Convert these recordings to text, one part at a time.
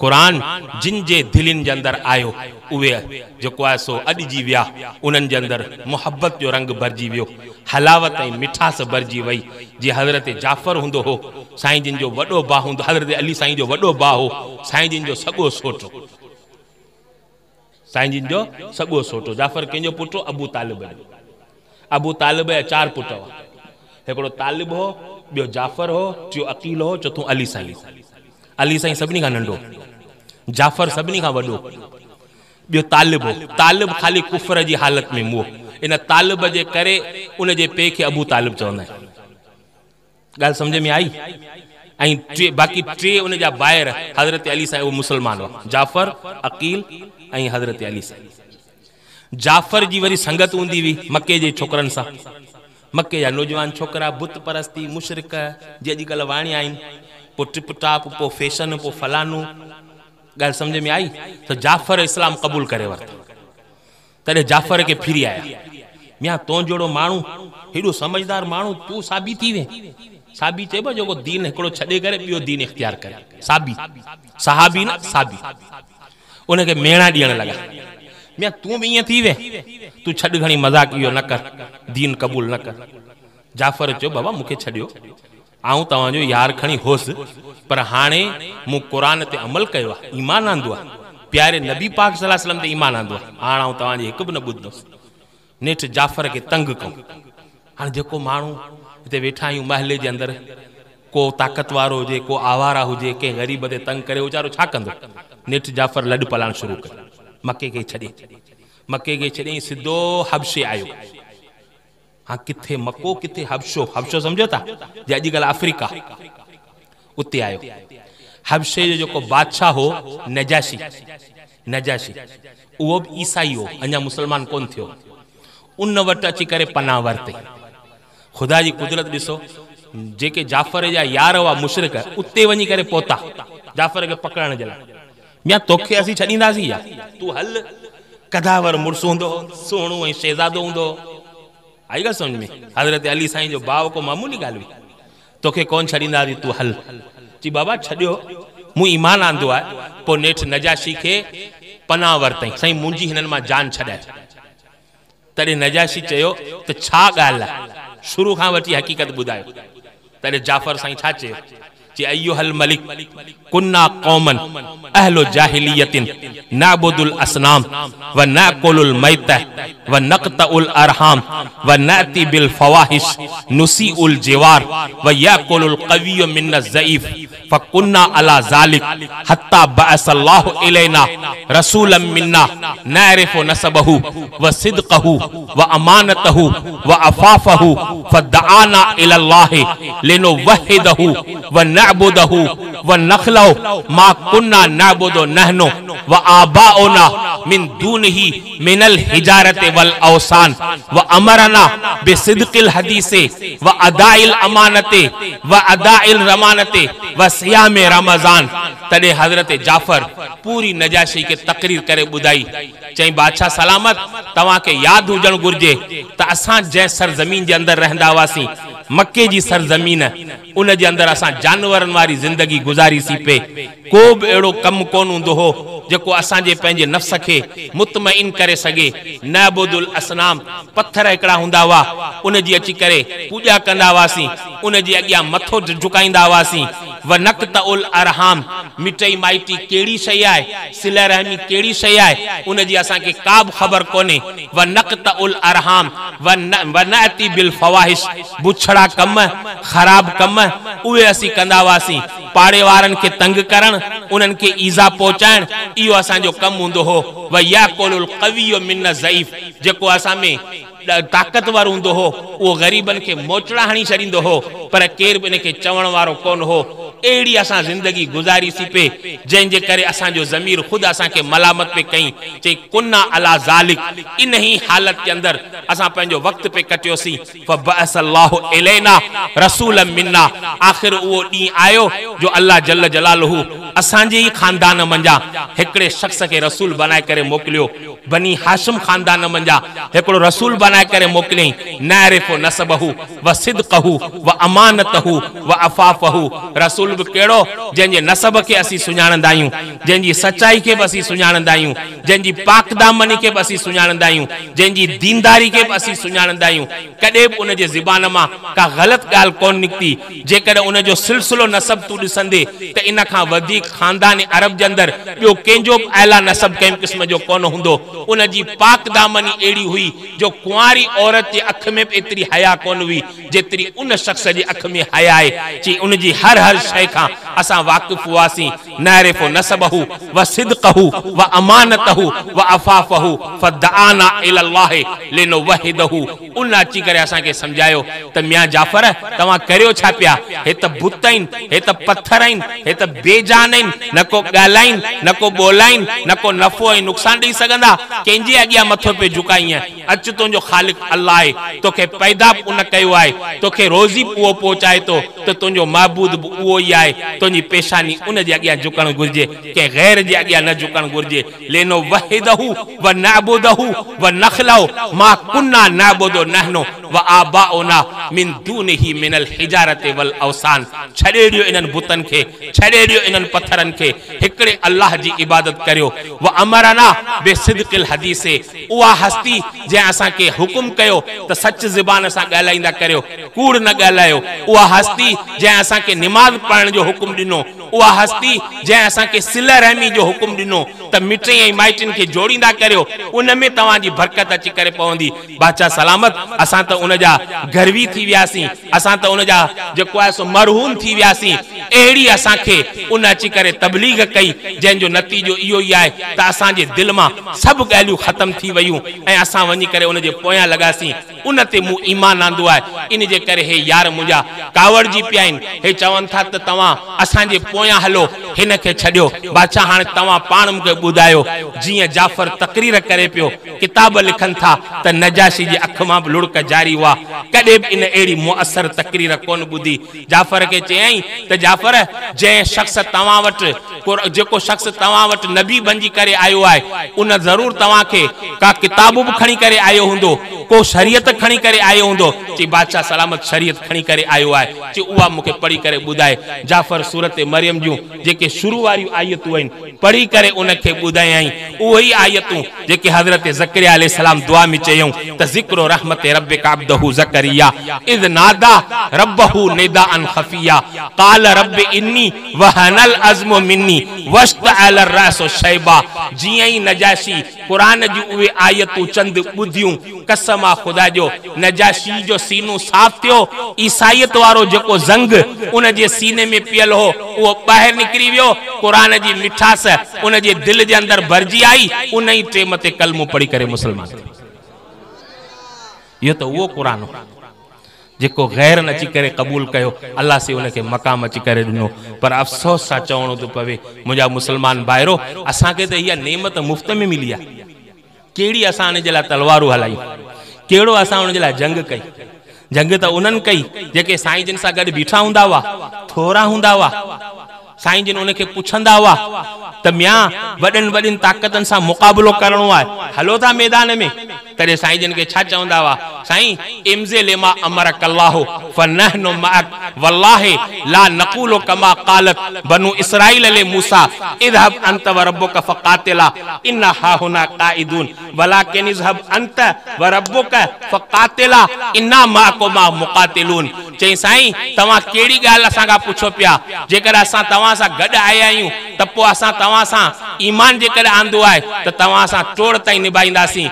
क़ुर जिन जे दिलनि जे अंदरि आयो उहे जेको आहे सो अॾिजी विया, उन्हनि जे अंदरि मुहबत जो रंग भरिजी वियो, हलावत ऐं मिठास भरिजी वई। जीअं हज़रत जाफ़र हूंदो हो, साईं जिन जो वॾो भाउ हूंदो, हज़रत अली साईं जो वॾो भाउ हो, साईं जिन जो सॻो सोटो, साईं जिन जो सॻो सोटो। जाफ़र कंहिंजो पुटु? अबू तालिब जो। अबू तालिब जा चारि पुट हुआ, हिकिड़ो तालिब हो, ॿियो जाफ़र हो, टियों अकील हो, चोथों अली साईं। अली साईं सभिनी खां नंढो, जाफ़र सभिनी खां वॾो, ॿियो तालिब हो। तालिब ख़ाली कुफर जी हालत में मुओ, इन तालिब जे करे उनजे पीउ खे अबू तालिब चवंदा आहिनि। ॻाल्हि सम्झ में आई? ऐं टे बाक़ी टे उनजा भाइर हज़रत अली साईं उहे मुसलमान हुआ, जाफ़र, अकील ऐं हज़रत अली साईं। जाफ़र जी वरी संगत हूंदी हुई मक्के जे छोकिरनि सां। मक्के जा नौजवान छोकिरा बुत परस्ती मुशरिक जे अॼुकल्ह वाणी आहिनि, पोइ टिप टाप, पोइ फैशन, पोइ फलानो। ॻाल्हि सम्झ में आई? त जाफ़र इस्लाम क़बूल करे वरितो। तॾहिं जाफ़र खे फिरी आया, मियाँ तो जहिड़ो माण्हू, हेॾो समझदार माण्हू, तूं साबी थी वे। साबी चइबो जेको दीन हिकिड़ो छॾे करे ॿियो दीन इख़्तियार करे, साबी, सहाबी न साबी। उनखे मेणा ॾियण लॻा, मियाँ तूं बि ईअं थी वे, तूं छॾ घणी मज़ाक इहो न कर, दीन क़बूल न कर। जाफ़र चयो, बाबा मूंखे छॾियो, आउं तव्हांजो यार खणी होसि, पर हाणे मूं क़ुर ते अमल कयो आहे, ईमान आंदो आहे, प्यारे नबी पाक सल्लल्लाहु अलैहि वसल्लम ते ईमान आंदो आहे, हाणे आउं तव्हांजी हिकु बि न ॿुधंदुसि। नेठि जाफ़र खे तंग कयूं। हाणे जेको माण्हू हिते वेठा आहियूं महले जे अंदरि, को ताक़त वारो हुजे, को आवारा हुजे, कंहिं ग़रीब ते तंग करे, वीचारो छा कंदो? नेठि जाफ़र लॾ पलाण शुरू कयो, मक्के खे छॾे, मक्के खे छॾे सिधो हबशे आयो। हा, किथे मक्को किथे हबशो, हबशो सम्झो था जे अॼुकल्ह अफ्रीका, उते आयो। हबशे जो जेको बादशाह हो नजाशी, नजाशी उहो बि ईसाई हो, अञा मुसलमान कोन थियो। उन वटि अची करे पनाह वरितई। ख़ुदा जी कुदरत ॾिसो, जेके जाफ़र जा यार हुआ मुशरिक, उते वञी करे पहुता जाफ़र खे पकड़ण जे लाइ। मियाँ तोखे असीं छॾींदासीं या तूं हल? कदावर मुड़ुसु हूंदो हो, सुहिणो ऐं शहज़ादो हूंदो हो। आई ॻाल्हि सम्झ में? हज़रत अली साईं जो भाउ को मामूली ॻाल्हि हुई, तोखे कोन छॾींदासीं, तूं हल। चई बाबा छॾियो, मूं ईमान आंदो आहे। पोइ नेठि नजाशी खे पनाह वरितई, साईं मुंहिंजी हिननि मां जान छॾाए। तॾहिं नजाशी चयो त छा ॻाल्हि आहे, शुरू खां वठी हक़ीक़त ॿुधायो। तॾहिं जाफ़र साईं छा चयो? चई अय्युहल मलिक कुन्ना क़ौमन अहलो जाहिलियतिन नअबुदुल असनाम व नअकुलुल मैत व नक़तउल अरहाम व नअती बिल फवाहिश नुसीउल जिवार व याकुलुल क़विय्यु मिन्ना ज़ईफ फकुन्ना अला ज़ालिक हत्ता बअसल्लाहु इलैना रसूलन मिन्ना नअरिफु नसबहु व सिद्क़हु व अमानतहु व अफाफहु फदआना इलल्लाहि लिनुवहिदहु व नअबुदहु व नखलउ मा कुन्ना नअबुदु नहनु व आबाउना मिन दूनिही मिनल हिजारत वल औसान व अमरना बिसिद्किल हदीसे व अदाइल अमानते व अदाइल रमानते व सियाम रमज़ान। तॾहिं हज़रत जाफ़र पूरी नजाशी खे तकरीर करे ॿुधाई। चई बादशाह सलामत, तव्हांखे यादि हुजणु घुरिजे त असां जंहिं सरज़मीन जे अंदरि रहंदा हुआसीं, मक्के जी सरज़मीन, उन जे अंदरि असां जानवरनि वारी ज़िंदगी गुज़ारीसीं पे। को बि अहिड़ो कमु कोन हूंदो हो जेको असांजे पंहिंजे नफ़्स खे मुतमइन करे सघे। नअबुदुल असनाम, पथर हिकिड़ा हूंदा हुआ, उन जी अची करे पूॼा कंदा हुआसीं, उन जे अॻियां मथो झुकाईंदा हुआसीं। व नक़तउल अरहाम, मिटई माइटी कहिड़ी शइ आहे, सिला रहमी कहिड़ी शइ आहे, उन जी असांखे का बि ख़बर कोन्हे। व नक़तउल अरहाम व नअती बिल फवाहिश, बुछड़ा कम, ख़राब कम उहे असीं कंदा हुआसीं। पाड़े वारनि खे तंग करणु, उन्हनि खे ईज़ा पहुचाइणु, इहो असांजो कमु हूंदो हो। व याकुलुल क़विय्यु मिन्ना ज़ईफ़, जेको असां में ताक़तवर हूंदो हो उहो ग़रीबनि खे मोचड़ा हणी छॾींदो हो, पर केरु बि इनखे चवण वारो कोन हो। अहिड़ी असां ज़िंदगी गुज़ारीसीं पे, जंहिंजे करे असांजो ज़मीर ख़ुदि असांखे मलामत पे कई। चई कुन्ना अला ज़ालिक, इन ही हालत के अंदर असां पंहिंजो वक़्तु पे कटियोसीं। اسان جي ئي خاندان منجهان هڪڙي شخص کي رسول بنائي ڪري موڪليو، بني هاشم خاندان منجهان هڪڙو رسول بنائي ڪري موڪليائين، نعرف نسبه و صدقه و امانته و عفافه، رسول به ڪهڙو جنهن جي نسب کي اسين سڃاڻندا آهيون، جنهن جي سچائي کي به اسين سڃاڻندا آهيون، جنهن جي پاڪدامني کي به اسين سڃاڻندا آهيون، جنهن جي دينداري کي به اسين سڃاڻندا آهيون، ڪڏهن به ان جي زبان مان ڪا غلط ڳالهه ڪونه نڪتي، جيڪڏهن ان جو سلسلو نسب تون ڏسندي ته ان کان وڌيڪ خاندان عرب جي اندر ٻيو ڪنهن جو به اعليٰ نسب ڪنهن به قسم جو ڪونه هوندو. ان جي پاڪ دامني اهڙي هئي جو ڪنواري عورت جي اک ۾ به ايتري حيا ڪونه هئي جيتري ان شخص جي اک ۾ حيا آهي. چي ان جي هر هر شيء کان اسان واقف هئاسين. نعرف نسبه و صدقه و امانته و عفافه فدعانا الي الله لنوحده ان اچي ڪري اسان کي سمجهايو ته ميان جعفر توهان ڪريو ڇا پيا، هي ته بت آهن، هي ته پٿر آهن، هي ته بي جان آهن، نه ڪو ڳالهائين، نه ڪو ٻولائين، نه ڪو نفعو ۽ نقصان ڏئي سگهندا، ڪنهن جي اڳيان مٿو پيو جهڪائين، اچ تنهنجو خالق الله آهي، توکي پيدا به ان ڪيو آهي، توکي روزي به اهو پهچائي ٿو ته تنهنجو معبود به اهو ئي آهي، تنهنجي پيشاني ان جي اڳيان جهڪڻ گهرجي، ڪنهن غير جي اڳيان نه جهڪڻ گهرجي. لنوحده ونعبده ونخلع ما ڪنا نعبد نحن وآباؤنا من دونه من الحجارة والاوثان ڇڏي ڏيو انهن بتن کي، ڇڏي ڏيو انهن پٿرن کي، هڪڙي الله جي عبادت ڪريو. وامرنا بصدق الحديث اها هستي جنهن اسان کي حڪم ڪيو ته سچ زبان سان ڳالهائيندا ڪريو، ڪوڙ نه ڳالهايو، اها هستي جنهن اسان کي نماز پڙهڻ جو حڪم ڏنو، اها هستي جنهن اسان کي صله رحمي جو حڪم ڏنو ته مٽين ۽ مائٽين کي جوڙيندا ڪريو، ان ۾ توهان جي برڪت اچي ڪري پوندي. بادشاهه سلامت! اسان ته ان جا گروي ٿي وياسين، اسان ته ان جا جيڪو آهي سو مرهون ٿي وياسين. اهڙي اسان کي ان اچي ڪري تبليغ ڪئي، جنهن جو نتيجو اهو ئي آهي ته اسان جي دل مان سڀ ڳالهيون ختم ٿي ويون ۽ اسان وڃي ڪري ان جي پويان لڳاسين. ان تي مون ايمان آندو آهي، ان جي ڪري هي يار منهنجا ڪاوڙجي پيا آهن، هي چون ٿا ته توهان اسان جي پويان هلو، هن کي ڇڏيو. بادشاهه هاڻي توهان پاڻ مون کي ٻڌايو. جيئن جعفر تقرير ڪري پيو، ڪتاب لکن ٿا ته نجاشي جي اک مان به لڙڪ جاري هئا، ڪڏهن به ان اهڙي مؤثر تقرير ڪونه ٻڌي. جعفر کي چيائين ته جعفر! جنهن شخص توهان وٽ جيڪو شخص توهان وٽ نبي بنجي ڪري آيو آهي، ان ضرور توهان کي ڪا ڪتاب به کڻي ڪري آيو هوندو، ڪو شريعت کڻي ڪري آيو هوندو. چي بادشاهه سلامت شريعت کڻي ڪري آيو آهي. چي اها مون کي پڙهي ڪري ٻڌاء. جعفر سورت مريم جون جيڪي شروع واريون آيتون آهن، پڙهي ڪري ان کي ٻڌايائين. اهي ئي آيتون جيڪي حضرت زڪريا عليه السلام دعا ۾ چيائون ته ذڪر رحمت ربک عبده زڪريا اذ ناديٰ ربه نداء خفيا قال رب اني وهن العظم مني واشتعل الراس شيبا جيئن ئي نجاشي قرآن جون اهي آيتون چند ٻڌيون قسم آ خدا جو نجاشي جو سينو صاف ٿيو، عيسائيت وارو جيڪو زنگ ان جي سيني ۾ پيل هو اهو ٻاهر نڪري ويو، قرآن جي مٺاس ان جي دل جي اندر ڀرجي آئي، ان ئي ٽيم تي ڪلمو پڙهي ڪري مسلمان ٿي ويو. اهو ته اهو قرآن هو جيڪو غيرن اچي ڪري قبول ڪيو، الله سي ان کي مقام اچي ڪري ڏنو، پر افسوس سان چوڻو ٿو پوي منهنجا مسلمان ڀائرو اسان کي ته اها نعمت مفت ۾ ملي آهي. ڪهڙي اسان ان جي لاء تلوارون هلايون، ڪهڙو اسان ان جي لاء جنگ ڪئي. جنگ ته انهن ڪئي جيڪي سائين جن سان گڏ بيٺا هوندا هئا، ٿورا هوندا هئا. سائين جن ان کي پڇندا هئا ته ميان وڏين وڏين طاقتن سان مقابلو ڪرڻو آهي، هلو ٿا ميدان ۾؟ تڏهن سائين جن کي ڇا چوندا هئا، سائين امضي لما امرک الله فنحن معک والله لا نقول کما قالت بنو اسرائيل لموسيٰ اذهب انت وربک فقاتلا انا هاهنا قاعدون ولڪن اذهب انت وربک فقاتلا انا معکما مقاتلون چيائين سائين توهان ڪهڙي ڳالهه اسان کان پڇو پيا جيڪڏهن اسان توهان سان گڏ آيا آهيون ته پوء اسان توهان سان ايمان جيڪڏهن آندو آهي ته توهان سان ٽوڙ تائين نڀائينداسين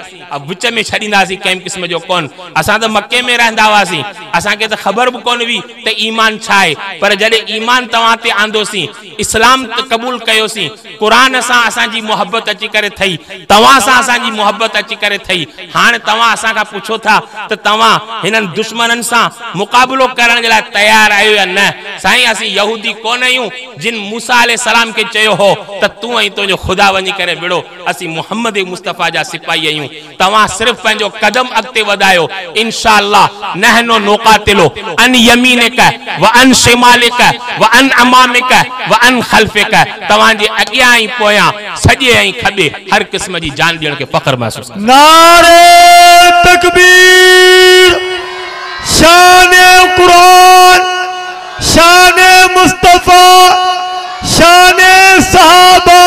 وچ ۾ ڇڏينداسين ڪنهن به قسم جو ڪونه. اسان ته مڪي ۾ رهندا هئاسين، اسان کي ته خبر به ڪونه هئي ته ايمان ڇا آهي، پر جڏهن ايمان توهان تي آندوسين، اسلام قبول ڪيوسين، قرآن سان اسان جي محبت اچي ڪري ٿئي، توهان سان اسان جي محبت اچي ڪري ٿئي، هاڻ توهان اسان کان پڇو ٿا ته توهان هنن دشمنن سان مقابلو ڪرڻ جي لاء تيار آهيو يا نه؟ سائين اسين يهودي ڪونه آهيون، جن موسيٰ عليه السلام کي چيو هو ته تون ۽ تنهنجو منهنجو خدا وڃي ڪري وڙهو، اسين محمد مصطفيٰ جا سپاهي آهيون، توهان صرف پنهنجو قدم اڳتي وڌايو، انشاء الله نحن نقاتل عن يمينک وعن شمالک وعن امامک وعن خلفک، توهان جي اڳيان ۽ پويان، سڄي ۽ کٻي هر قسم جي جان ڏيڻ کي فخر محسوس ڪنداسين. نعري تڪبير، شان قرآن، شان مصطفيٰ، شان صحابه،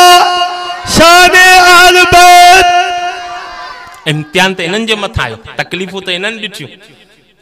شان اهل بيت. امتحان ته انهن جي مٿان آيو، تڪليفون ته انهن ڏٺيون،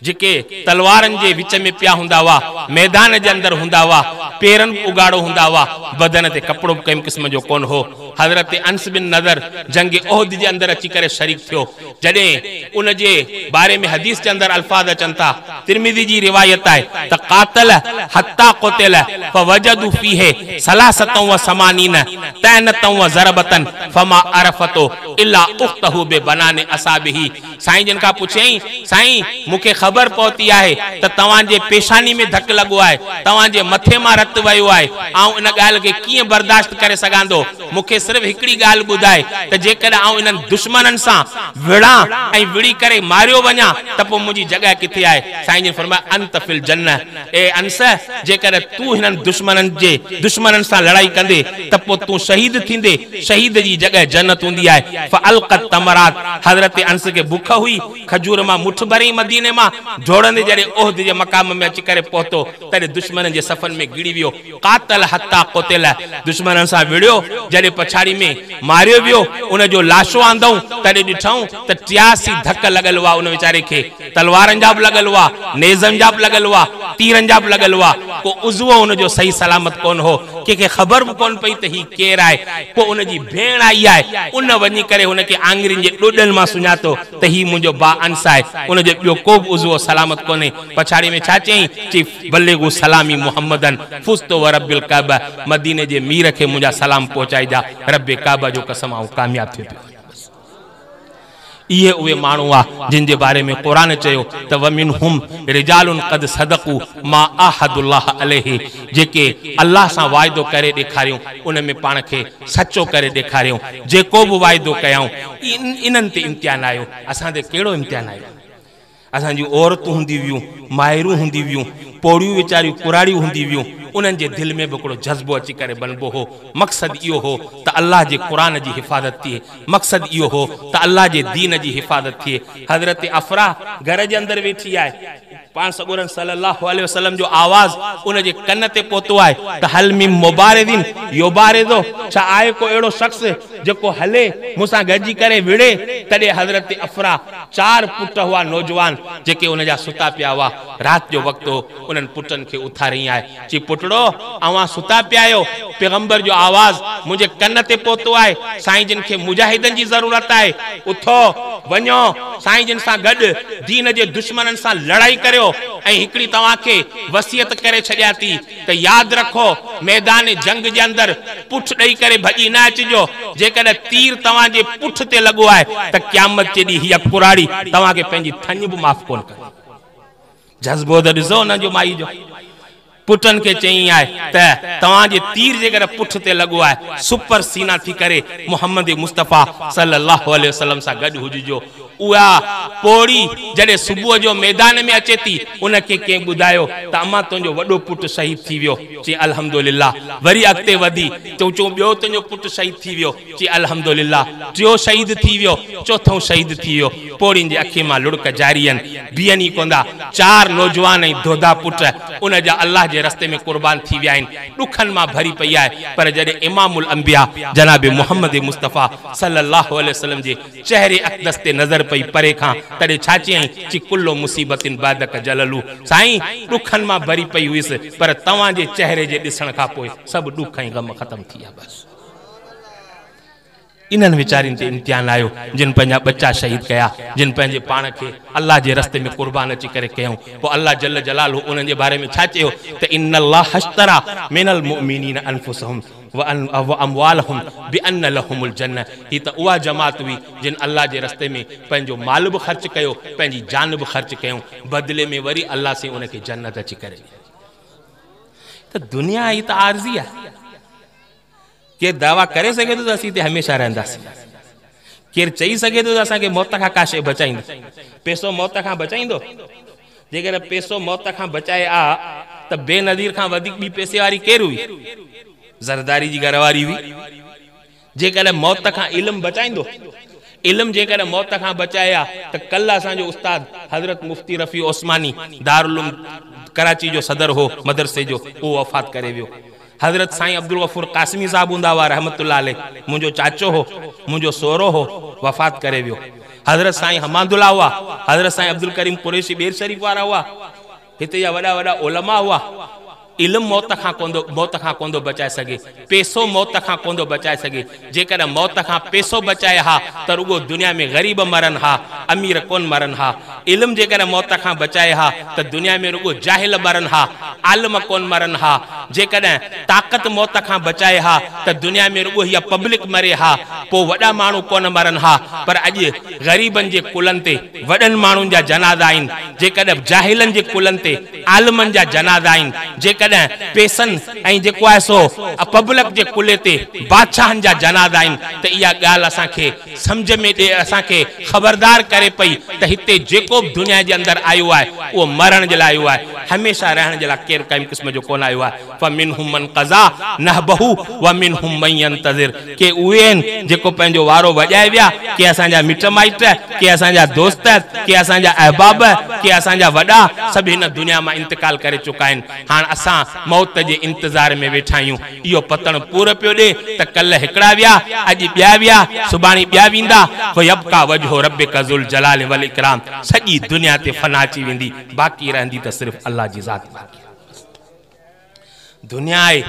جيڪي تلوارن جي وچ ۾ پيا هوندا هئا، ميدان جي اندر هوندا هئا، پيرن به اگهاڙو هوندا هئا، بدن تي ڪپڙو به ڪنهن قسم جو ڪونه هو. حضرت انس بن نضر جنگ احد جي اندر اچي ڪري شريڪ ٿيو. جڏهن ان جي باري ۾ حديث جي اندر الفاظ اچن ٿا، ترمذي جي روايت آهي ته قاتل حتي قتل فوجدوا فيه ثلاثة وثمانين طعنة وضربة فما عرفته الا اخته ببنان اصابعه. سائين جن کان پڇيائين، سائين مون کي خبر پهتي آهي ته توهان جي پيشاني ۾ ڌڪ لڳو آهي، توهان جي مٿي مان رت وهيو آهي، آئون ان ڳالهه کي ڪيئن برداشت ڪري سگهان ٿو؟ مون کي صرف هڪڙي ڳالهه ٻڌاء ته جيڪڏهن آئون انهن دشمنن سان وڙهان ۽ وڙهي ڪري ماريو وڃان ته پوء منهنجي جڳهه ڪٿي آهي؟ سائين جن فرمايو، انت في الجنة، اي انس! جيڪڏهن تون هنن دشمنن جي دشمنن سان لڙائي ڪندي ته پوء تون شهيد ٿيندي، شهيد جي جڳهه جنت هوندي آهي. فالقي التمرات، حضرت انس کي بک هئي، کجور مان مٺ ڀريائين مديني مان ڊوڙندي جڏهن احد جي مقام ۾ اچي ڪري پهتو تڏهن دشمنن جي صفن ۾ گهڙي ويو، قاتل حتي قتل، دشمنن سان وڙهيو، جڏهن پڇاڙي ۾ ماريو ويو، ان جو لاشو آندائون تڏهن ڏٺائون ته 83 ڌڪ لڳل هئا ان ويچاري کي، تلوارن جا به لڳل هئا، نيزن جا به لڳل هئا، تيرن جا به لڳل هئا، ڪو عضوو ان جو صحيح سلامت ڪونه هو، ڪنهن کي خبر به ڪونه پئي ته هي ڪير آهي، پوء ان جي ڀيڻ آئي آهي، ان وڃي ڪري هن کي آڱرين جي ڏوڏن مان سڃاتو ته هي منهنجو ڀاء انس آهي، ان جو ٻيو ڪو به عضوو سلامت ڪونهي، پڇاڙي ۾ ڇا چيائين؟ چي بلغوا سلامي محمدا فزت ورب الڪعبه، مديني جي مير کي منهنجا سلام پهچائجا، رب ڪعبه جو قسم آئون ڪامياب ٿيو پيو آهيان. بس اهي اهي ماڻهو هئا جن جي باري ۾ قرآن چيو ته ومنهم رجال قد صدقوا ما عاهدوا الله عليه جيڪي الله سان واعدو ڪري ڏيکاريون ان ۾ پاڻ کي سچو ڪري ڏيکاريون جيڪو به واعدو ڪيائون انهن تي امتحان آيو اسان تي ڪهڙو امتحان آيو؟ اسان جون عورتون هونديون هيون، مائرون هونديون هيون، پوڙهيون ويچاريون ڪراڙيون هونديون هيون، انهن جي دل ۾ به هڪڙو جذبو اچي ڪري بنبو هو، مقصد اهو هو ته الله جي قرآن جي حفاظت ٿئي، مقصد اهو هو ته الله جي دين جي حفاظت ٿئي. حضرت عفراء گهر جي اندر ويٺي آهي، پاڻ سڳورن صلّي اللّٰه عليه وسلّم جو آواز ان جي ڪن تي پهتو آهي ته هل من مبارز يبارز ڇا آهي ڪو اهڙو شخص جيڪو هلي مون سان گڏجي ڪري وڙهي، تڏهن حضرت عفراء چار پٽ هئا نوجوان جيڪي ان جا ستا پيا هئا، رات جو وقت هو، انهن پٽن کي اٿاريائين آهي، چي پٽڙو اوهان ستا پيا آهيو، پيغمبر جو آواز منهنجي ڪن تي پهتو آهي، سائين جن کي مجاهدن جي ضرورت آهي، اٿو وڃو سائين جن سان گڏ دين جي دشمنن سان لڙائي ڪريو ۽ هڪڙي توهان کي وصيت ڪري ڇڏيان ٿي ته ياد رکو ميدان جنگ جي اندر پٺ ڏئي ڪري ڀڄي نه اچجو، جيڪڏهن تير توهان جي پٺ تي لڳو آهي ته قيامت جي ڏينهن هيء ڪراڙي توهان کي پنهنجي ٿڃ به معاف ڪونه ڪندي. جذبو ته ڏسو ان جو مائي جو. پٽن کي چيائين آهي ته توهان جي تير جيڪڏهن پٺ تي لڳو آهي سپر سينا ٿي ڪري محمد مصطفيٰ صلي الله عليه وسلم سان گڏ هججو. اها پوڙهي جڏهن صبح جو ميدان ۾ اچي ٿي، ان کي ڪنهن ٻڌايو ته امان تنهنجو وڏو پٽ شهيد ٿي ويو. چيائين الحمدلله. وري اڳتي وڌي ته چيو ٻيو تنهنجو پٽ شهيد ٿي ويو. چيائين الحمدلله. ٽيون شهيد ٿي ويو، چوٿون شهيد ٿي ويو. پوڙهين جي اکين مان لڙڪ جاري آهن، بيهن ئي ڪونه ٿا. چار نوجوان ۽ دودا پٽ ان جا الله جي رستي ۾ قربان ٿي ويا آهن. ڏکن مان ڀري پئي آهي، پر جڏهن امام الانبياء جناب محمد مصطفيٰ صلي الله عليه وسلم جي چهري اقدس تي نظر پئي پري کان، تڏهن ڇا چيائين؟ چي ڪل مصيبت بعدک جلل. سائين! ڏکن مان ڀري پئي هيس، پر توهان جي چهري جي ڏسڻ کان پوء سڀ ڏک ۽ غم ختم ٿي ويا. بس انهن ويچارين تي امتحان آيو، جن پنهنجا ٻچا شهيد ڪيا، جن پنهنجي پاڻ کي الله جي رستي ۾ قربان اچي ڪري ڪيائون. پوء الله جل جلاله انهن جي باري ۾ ڇا چيو ته ان الله اشتري من المؤمنين انفسهم واموالهم بان لهم الجنه هي ته اها جماعت هئي جن الله جي رستي ۾ پنهنجو مال به خرچ ڪيو پنهنجي جان به خرچ ڪيائون بدلي ۾ وري الله سائين ان کي جنت اچي ڪري ڏني ته دنيا هي ته عارضي آهي. केरु दावा करे सघे थो त असीं हिते हमेशह रहंदासीं? केरु चई सघे थो त असांखे मौत खां का शइ बचाईंदो? पैसो मौत खां बचाईंदो? जेकॾहिं पैसो मौत खां बचाए आ त बेनज़ीर खां वधीक ॿी पैसे वारी केरु हुई? ज़रदारी जी घरवारी हुई। जेकॾहिं मौत खां इल्मु बचाईंदो, इल्मु जेकॾहिं मौत खां बचाए आ त कल्ह असांजो उस्ताद हज़रत मुफ्ती रफ़ी उस्मानी दारुल कराची जो सदर हो मदरसे जो, उहो वफ़ात करे वियो। हज़रत साईं अब्दुल गफ़ूर कासमी साहब हूंदा हुआ रहमतुल्लाह अलैह, मुंहिंजो चाचो हो, मुंहिंजो सोरो हो, वफ़ात करे वियो। हज़रत साईं हमादुल्ला हुआ, हज़रत साईं अब्दुल करीम कुरैशी बेर शरीफ वारा हुआ, हिते जा वॾा वॾा उलमा हुआ। इल्मु मौत खां कोन थो बचाए सघे, पैसो मौत खां कोन थो बचाए सघे। जेकॾहिं मौत खां पैसो बचाए हा त रुगो दुनिया में ग़रीब मरनि हा, अमीर कोन मरनि हा। इल्मु जेकॾहिं मौत खां बचाए हा त दुनिया में रुगो जाहिल मरनि हा, आलिम कोन मरनि हा। जेकॾहिं ताक़त मौत खां बचाए हा त दुनिया में रुगो हीअ पब्लिक मरे हा, पोइ वॾा माण्हू कोन मरनि हा। पर अॼु ग़रीबनि जे कुलनि ते वॾनि माण्हुनि जा जनाज़ा आहिनि, जेकॾहिं जाहिलनि जे कुलनि ते आलिमनि जा जनाज़ा आहिनि, जेकॾहिं पैसनि ऐं जेको आहे सो पब्लिक जे कुले ते बादशाहनि जा जनाज़ा आहिनि, त इहा ॻाल्हि असांखे सम्झ में ॾे, असांखे ख़बरदार करे पई त हिते जेको बि दुनिया जे अंदरि आयो आहे उहो मरण जे लाइ आयो आहे, हमेशह रहण जे लाइ केरु कंहिं क़िस्म जो कोन आयो आहे। फमिनहुम मन क़ज़ा नहबहू व मिनहुम मन यंतज़िर। के उहे आहिनि जेको पंहिंजो वारो वॼाए विया, के असांजा मिट माइट, के असांजा दोस्त, के असांजा अहबाब, के असांजा वॾा सभु हिन दुनिया मां इंतकाल करे चुका आहिनि। हाणे असां मौत जे इंतज़ार में वेठा आहियूं। इहो पतण पूर पियो ॾे त कल्ह हिकिड़ा विया, अॼु ॿिया विया, सुभाणे ॿिया वेंदा। वयबका वजहो रब्बिक ज़ुल जलाल वल इकराम। सॼी दुनिया ते फना अची वेंदी, बाक़ी रहंदी त सिर्फ़ अल्लाह जी ज़ात बाक़ी। दुनिया आहे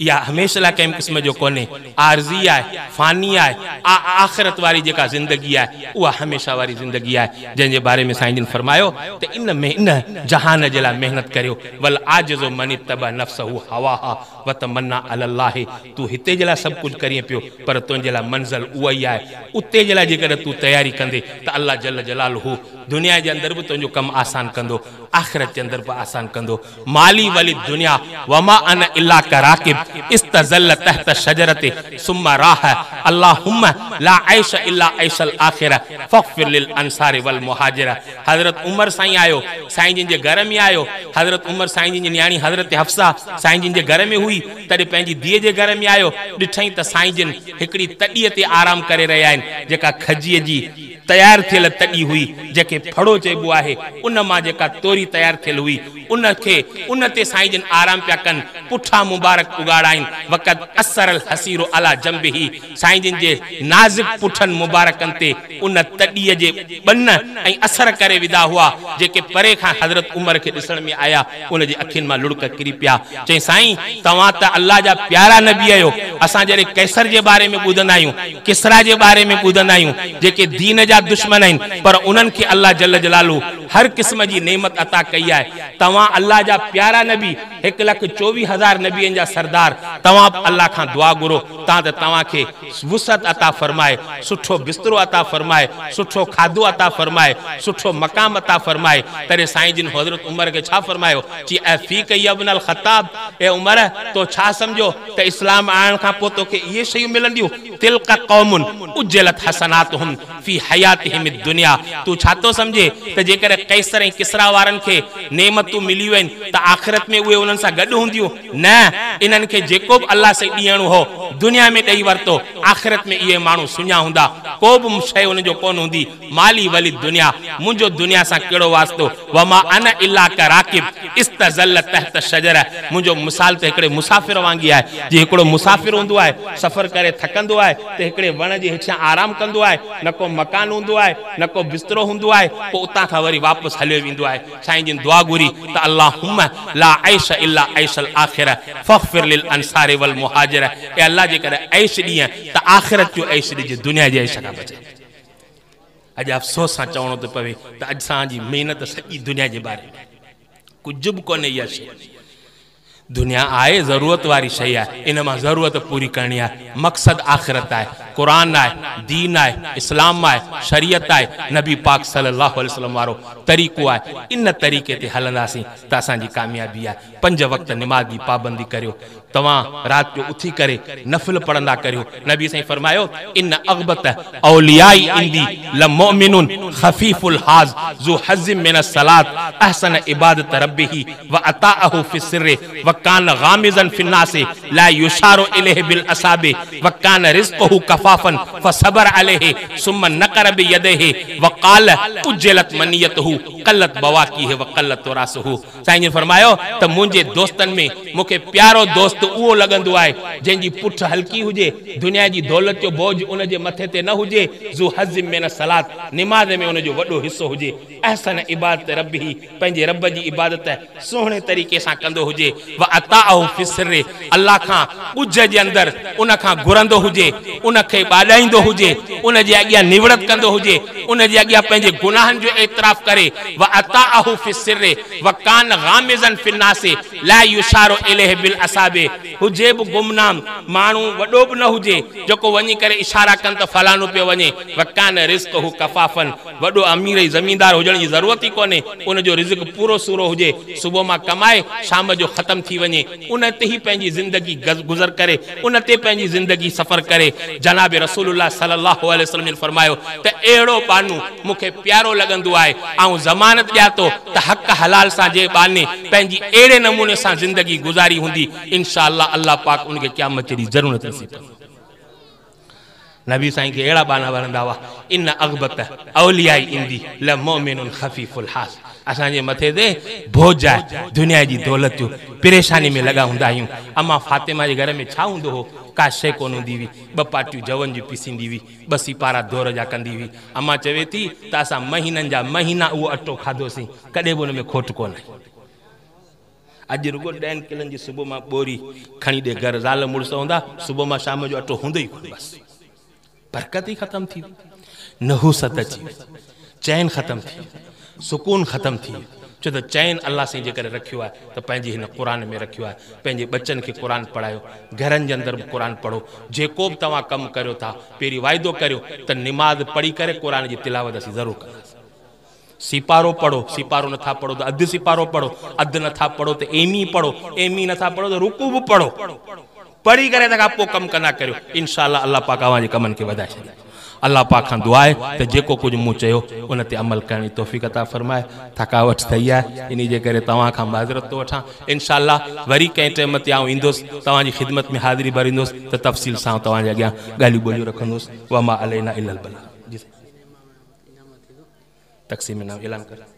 इहा हमेशह लाइ कंहिं क़िस्म जो कोन्हे, आरज़ी आहे, फ़ानी आहे। आख़िरत वारी जेका ज़िंदगी आहे उहा हमेशह वारी ज़िंदगी आहे, जंहिंजे बारे में साईं जिन फरमायो त इन में इन जहान जे लाइ महिनत करियो। वल आजिज़ु मन इत्तबा नफ़्सहू हवाहा व तमन्ना अलल्लाह। तूं हिते जे लाइ सभु कुझु करीं पियो, पर तुंहिंजे लाइ मंज़िल उहा ई आहे। उते जे लाइ जेकॾहिं तूं तयारी कंदे त अल्लाह जल जलालुहू दुनिया जे अंदरि बि तुंहिंजो कमु आसान कंदो, आख़िरत जे अंदरि बि आसान कंदो। माली वली दुनिया वमा अना इल्ला कराकिब इस्तज़ल्ल तहत शजरति सुम्मा राह अल्लाहुम्मा ला ऐश इल्ला ऐशल आखिरा फग़फिर लिल अंसार वल मुहाजिर। हज़रत उमर साईं आयो, साईं जिन जे घर में आयो। हज़रत उमर साईं जिन जी नियाणी हज़रत हफ़्सा साईं जिन जे घर में हुई, तॾहिं पंहिंजी धीअ जे घर में आयो। ॾिठई त साईं जिन हिकिड़ी तॾीअ ते आराम करे रहिया आहिनि, जेका खजीअ जी तयारु थियल तॾी हुई, जंहिंखे फड़ो चइबो आहे, उन मां जेका तोरी तयारु थियल हुई उनखे उन ते साईं जिन आराम पिया कनि। पुठा मुबारक उगाड़ा आहिनि। वक़त असर हसीरो अला जंबिही। साईं जिन जे नाज़ुक पुठनि मुबारकनि ते उन तॾीअ जे बन ऐं असर करे विधा हुआ, जेके परे खां हज़रत उमर खे ॾिसण में आया, उनजे अखियुनि मां लुड़क किरी पिया। चई साईं तव्हां त अल्लाह जा प्यारा नबी आहियो, असां जॾहिं कैसर जे बारे में ॿुधंदा आहियूं, किसरा जे बारे में ॿुधंदा आहियूं, जेके दीन जा दुश्मन आहिनि, पर उन्हनि खे अल्लाह जल जलालू हर क़िस्म जी नेमत अता कई आहे। तव्हां अल्लाह जा प्यारा नबी, 1,24,000 नबियुनि जा सरदार, तव्हां अल्लाह खां दुआ घुरो तां त तव्हांखे वुसअत अता फरमाए, सुठो बिस्तरो अता फरमाए, सुठो खाधो अता फरमाए, सुठो मकाम अता फरमाए। तॾहिं साईं जिन हज़रत उमर खे छा फरमायो? चई ऐ फ़ीक इब्न अल ख़त्ताब, ए उमर, तो छा सम्झो त इस्लाम आणण खां पोइ तोखे इहे शयूं मिलंदियूं? तिल्क क़ौमुन उज्जिलत हसनातुहुम फ़ी हयातिहिम दुनिया। तूं छा थो सम्झे त जेकॾहिं कैसर ऐं किसरा वारनि खे नेमतूं मिलियूं आहिनि त आख़िरत में उहे उन्हनि सां गॾु हूंदियूं? न, इन्हनि खे जेको बि अल्लाह सां ॾियणो हो दुनिया में ॾेई वरितो, आख़िरत में इहे माण्हू सुञा हूंदा, को बि शइ हुनजो कोन हूंदी। माली वली दुनिया, मुंहिंजो दुनिया सां कहिड़ो वास्तो? वमा अना इल्ला कराकिब इस्तज़ल्ल तहत शजर। मुंहिंजो मिसाल त हिकिड़े मुसाफ़िर वांगी आहे, जीअं हिकिड़ो मुसाफ़िर हूंदो आहे, सफ़र करे थकंदो आहे त हिकिड़े वण जे हेठियां आराम कंदो आहे, न को मकान हूंदो आहे, न को बिस्तरो हूंदो आहे, पोइ उतां खां वरी वापसि हलियो वेंदो आहे। साईं जिन दुआ घुरी त अल्लाहुम्मा ला ऐश इल्ला ऐशल आखिरा फग़फिर लिल अंसार वल मुहाजिर। ए अल्लाह, जेकॾहिं ऐश ॾीअं त आख़िरत जो ऐश ॾिजे, दुनिया जे ऐश खां बचाए। अॼु अफ़सोस सां चवणो थो पवे त अॼु असांजी महिनत सॼी दुनिया जे बारे में कुझु बि कोन्हे। इहा शइ दुनिया आहे, ज़रूरत वारी शइ आहे, इन मां ज़रूरत पूरी करणी आहे, मक़सदु आख़िरत आहे। क़ुरान आहे, दीन आहे, इस्लाम आहे, शरीयत आहे, नबी पाक सल्लल्लाहु अलैहि वसल्लम वारो तरीक़ो आहे। इन तरीक़े ते हलंदासीं त असांजी कामयाबी आहे। 5 वक़्त नमाज़ जी पाबंदी करियो, तव्हां राति जो उथी करे नफ़िल पढ़ंदा करियो। नबी साईं फरमायो, इन अग़बत औलियाई इंदी लमुमिनुन खफ़ीफुल हाज़ ज़ु हज़्ज़िम मिन अस्सलात अहसन इबादत रब्बिही व अताअहु फ़ि सिर्रि व कान गामिज़न फ़िन नास ला युशारु इलैहि बिल असाबि व कान रिज़्क़ुहु कफ़ाफ़न फसबर अलैहि सुम्मा नक़र बियदैहि व क़ाल उज्जिलत मनियतहु क़ल्लत बवाकीहि व क़ल्लत तुरासुहु। साईं जन फरमायो त मुंहिंजे दोस्तनि में मूंखे प्यारो दोस्त उहो लॻंदो आहे जंहिंजी पुठ हल्की हुजे, दुनिया जी दौलत जो बोझ उनजे मथे ते न हुजे, ज़ु हज़्ज़िम मिन सलात नमाज़ में उनजो वॾो हिसो हुजे, अहसन इबादत रब्बिही पंहिंजे रब जी इबादत सुहिणे तरीक़े सां कंदो हुजे, व अताअहु फ़ी सिर्रि अल्लाह खां ॻुझ जे अंदरि उन खां घुरंदो हुजे, उनखे ॿाॾाईंदो हुजे, उनजे अॻियां निवड़त कंदो हुजे, उनजे अॻियां पंहिंजे गुनाहनि जो एतिराफ़ करे, व अताअहु फ़ी सिर्रि व कान गामिज़न फ़िन नास ला युशारु इलैहि बिल असाबि। हुजे बि गुमनाम माण्हू वॾो बि न हुजे जेको वञी करे इशारा कनि त फलानो पियो वञे, व कान रिज़्क़ुहु कफ़ाफ़न वॾो अमीर ऐं ज़मींदार हुजण जी ज़रूरत ई कोन्हे, उनजो रिज़्क पूरो सूरो हुजे, सुबुह मां कमाए शाम जो ख़त्म थी वञे, उन ते ई पंहिंजी ज़िंदगी गुज़र करे, उन ते पंहिंजी ज़िंदगी सफ़र करे। जनाब रसूलुल्लाह सल्लल्लाहु अलैहि वसल्लम जन फरमायो त अहिड़ो बानू मूंखे प्यारो लॻंदो आहे, ऐं ज़मानत ॾियां थो त हक़ हलाल सां जे बाने पंहिंजी अहिड़े नमूने सां ज़िंदगी गुज़ारी हूंदी, इंशाअल्लाह अल्लाह पाक उनखे क़यामत जे ॾींहुं ज़रूर नसीब कंदो। नबी साईं खे अहिड़ा बाना वणंदा हुआ, इन अग़बत औलियाई इंदी लमुमिनुन ख़फ़ीफुल हास। असांजे मथे ते बोझ आहे दुनिया जी दौलत जो, परेशानी में लॻा हूंदा आहियूं। अम्मा फातिमा जे घर में छा हूंदो हो? का शइ कोन हूंदी हुई, 2 पाटियूं जवनि जी पीसींदी हुई, 2 सिपारा दौर जा कंदी हुई। अम्मा चवे थी त असां महीननि जा महीना उहो अटो खाधोसीं, कॾहिं बि हुन में खोट कोन आई। अॼु रुगो 10 किलनि जी सुबुह मां ॿोरी खणी ॾे घर, ज़ाल मुड़ुस हूंदा, सुबुह मां शाम जो अटो हूंदो ई कोन, बसि बरकत ई ख़त्म थी वई, नहूसत अची वई, चैन ख़त्म थी, सुकून ख़त्म थी। छो त चैन अल्लाह साईं जे करे रखियो आहे त पंहिंजे हिन क़ुरान में रखियो आहे। पंहिंजे बच्चनि खे क़ुरान पढ़ायो, घरनि जे अंदरि बि क़ुरान पढ़ो। जेको बि तव्हां कमु करियो था पहिरीं वाइदो करियो त नमाज़ पढ़ी करे क़ुरान जी तिलावत असीं ज़रूरु कंदासीं। सिपारो पढ़ो, सिपारो नथा पढ़ो त अधु सिपारो पढ़ो, अधु नथा पढ़ो त एमी पढ़ो, एमी नथा पढ़ो त रुकू बि पढ़ो, पढ़ी करे तंहिंखां पोइ कमु कंदा करियो, इंशाअल्लाह अल्लाह पाक अव्हांजे कमनि खे वधाए छॾींदो। अल्लाह पाक खां दुआ आहे त जेको कुझु मूं चयो उन ते अमल करण जी तौफ़ीक़ अता फरमाए। थकावट ठही आहे, इन जे करे तव्हां खां माज़रत थो वठां। इंशाअल्लाह वरी कंहिं टाइम ते आउं ईंदुसि, तव्हांजी ख़िदमत में हाज़िरी भरींदुसि त तफ़सील सां तव्हांजे अॻियां ॻाल्हियूं ॿोलियूं रखंदुसि। वमा अलैना इल्लल बलाग। जी तक़सीम इनाम ऐलान कर।